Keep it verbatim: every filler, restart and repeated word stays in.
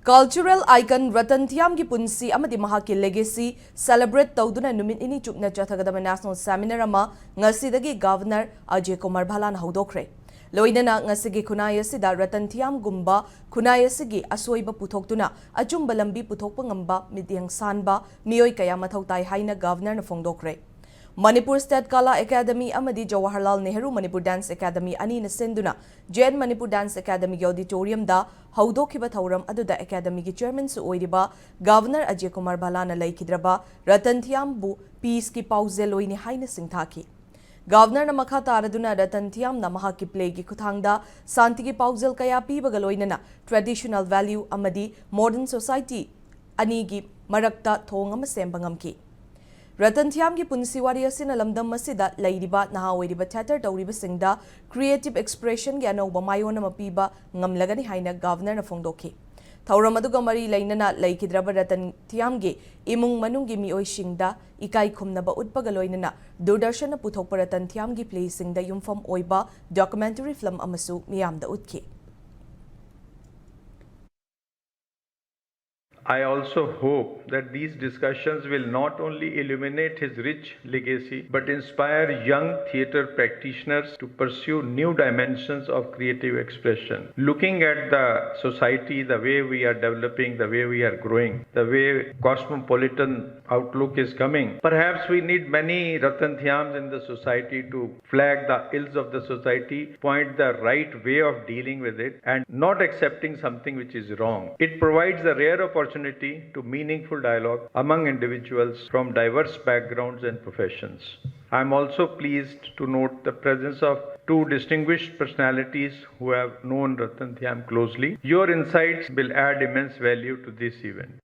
Cultural icon Ratan ꯊꯤꯌꯥꯝꯒꯤ ꯄꯨꯟꯁꯤ ꯑꯃꯗꯤ ꯃꯍꯥꯛꯀꯤ legacy celebrate ꯇꯧꯗꯨꯅ ꯅꯨꯃꯤꯠ ꯅꯤꯅꯤ ꯆꯨꯞꯅ ꯆꯠꯊꯒꯗꯕ national seminar ꯑꯃ ꯉꯁꯤꯗꯒꯤ Governor ꯑꯖꯌ ꯀꯨꯃꯥꯔ ꯚꯥꯂꯥꯅ ꯍꯧꯗꯣꯛꯈ꯭ꯔꯦ꯫ ꯂꯣꯏꯅꯅ ꯉꯁꯤꯒꯤ ꯈꯨꯟꯅꯥꯏ ꯑꯁꯤꯗ ꯔꯇꯟ ꯊꯤꯌꯥꯝꯒꯨꯝꯕ ꯈꯨꯟꯅꯥꯏ ꯑꯁꯤꯒꯤ ꯑꯁꯣꯏꯕ ꯄꯨꯊꯣꯛꯇꯨꯅ ꯑꯆꯨꯝꯕ ꯂꯝꯕꯤ ꯄꯨꯊꯣꯛꯄ ꯉꯝꯕ ꯃꯤꯠꯌꯦꯡ ꯁꯥꯟꯕ ꯃꯤꯑꯣꯏ ꯀꯌꯥ ꯃꯊꯧ ꯇꯥꯏ ꯍꯥꯏꯅ Governorꯅ ꯐꯣꯡꯗꯣꯛꯈ꯭ꯔꯦ꯫ ꯃꯅꯤꯄꯨꯔ State Kala Academy ꯑꯃꯗꯤ ꯖꯋꯥꯍꯔꯂꯥꯜ ꯅꯦꯍꯔꯨ ꯃꯅꯤꯄꯨꯔ Dance Academy ꯑꯅꯤꯅ ꯁꯤꯟꯗꯨꯅ Jain Manipur Dance Academyꯒꯤ auditoriumꯗ ꯍꯧꯗꯣꯛꯈꯤꯕ ꯊꯧꯔꯝ ꯑꯗꯨꯗ Academyꯒꯤ Chairmanꯁꯨ ꯑꯣꯏꯔꯤꯕ Governor ꯑꯖꯌ ꯀꯨꯃꯥꯔ ꯚꯥꯂꯥꯅ ꯂꯩꯈꯤꯗ꯭ꯔꯕ ꯔꯇꯟ ꯊꯤꯌꯥꯝꯕꯨ peaceꯀꯤ ꯄꯥꯎꯖꯦꯜꯂꯣꯏꯅꯤ ꯍꯥꯏꯅ ꯁꯤꯡꯊꯥꯈꯤ꯫ Governorꯅ ꯃꯈꯥ ꯇꯥꯔꯗꯨꯅ ꯔꯇꯟ ꯊꯤꯌꯥꯝꯅ ꯃꯍꯥꯛꯀꯤ playꯒꯤ ꯈꯨꯠꯊꯥꯡꯗ ꯁꯥꯟꯇꯤꯒꯤ ꯄꯥꯎꯖꯦꯜ ꯀꯌꯥ ꯄꯤꯕꯒ ꯂꯣꯏꯅꯅ traditional value ꯑꯃꯗꯤ modern society ꯑꯅꯤꯒꯤ ꯃꯔꯛꯇ ꯊꯣꯡ ꯑꯃ ꯁꯦꯝꯕ ꯉꯝꯈꯤ꯫ ꯔꯇꯟ ꯊꯤꯌꯥꯝꯒꯤ ꯄꯨꯟꯁꯤ ꯋꯥꯔꯤ ꯑꯁꯤꯅ ꯂꯝꯗꯝ ꯑꯁꯤꯗ ꯂꯩꯔꯤꯕ ꯅꯍꯥ ꯑꯣꯏꯔꯤꯕ theatre ꯇꯧꯔꯤꯕꯁꯤꯡꯗ creative expressionꯒꯤ ꯑꯅꯧꯕ ꯃꯥꯏꯑꯣꯟ ꯑꯃ ꯄꯤꯕ ꯉꯝꯂꯒꯅꯤ ꯍꯥꯏꯅ Governorꯅ ꯐꯣꯡꯗꯣꯛꯈꯤ꯫ ꯊꯧꯔꯝ ꯑꯗꯨꯒ ꯃꯔꯤ ꯂꯩꯅꯅ ꯂꯩꯈꯤꯗ꯭ꯔꯕ ꯔꯇꯟ ꯊꯤꯌꯥꯝꯒꯤ ꯏꯃꯨꯡ ꯃꯅꯨꯡꯒꯤ ꯃꯤꯑꯣꯏꯁꯤꯡꯗ ꯏꯀꯥꯏ ꯈꯨꯝꯅꯕ ꯎꯠꯄꯒ ꯂꯣꯏꯅꯅ ꯗꯨꯔꯗꯔꯁꯟꯅ ꯄꯨꯊꯣꯛꯄ ꯔꯇꯟ ꯊꯤꯌꯥꯝꯒꯤ playꯁꯤꯡꯗ ꯌꯨꯝꯐꯝ ꯑꯣꯏꯕ documentary film ꯑꯃꯁꯨ ꯃꯤꯌꯥꯝꯗ ꯎꯠꯈꯤ꯫ I also hope that these discussions will not only illuminate his rich legacy but inspire young theatre practitioners to pursue new dimensions of creative expression. Looking at the society, the way we are developing, the way we are growing, the way cosmopolitan outlook is coming, perhaps we need many Ratan Thyams in the society to flag the ills of the society, point the right way of dealing with it, and not accepting something which is wrong. It provides a rare opportunity to meaningful dialogue among individuals from diverse backgrounds and professions. I am also pleased to note the presence of two distinguished personalities who have known Ratan Thyam closely. Your insights will add immense value to this event.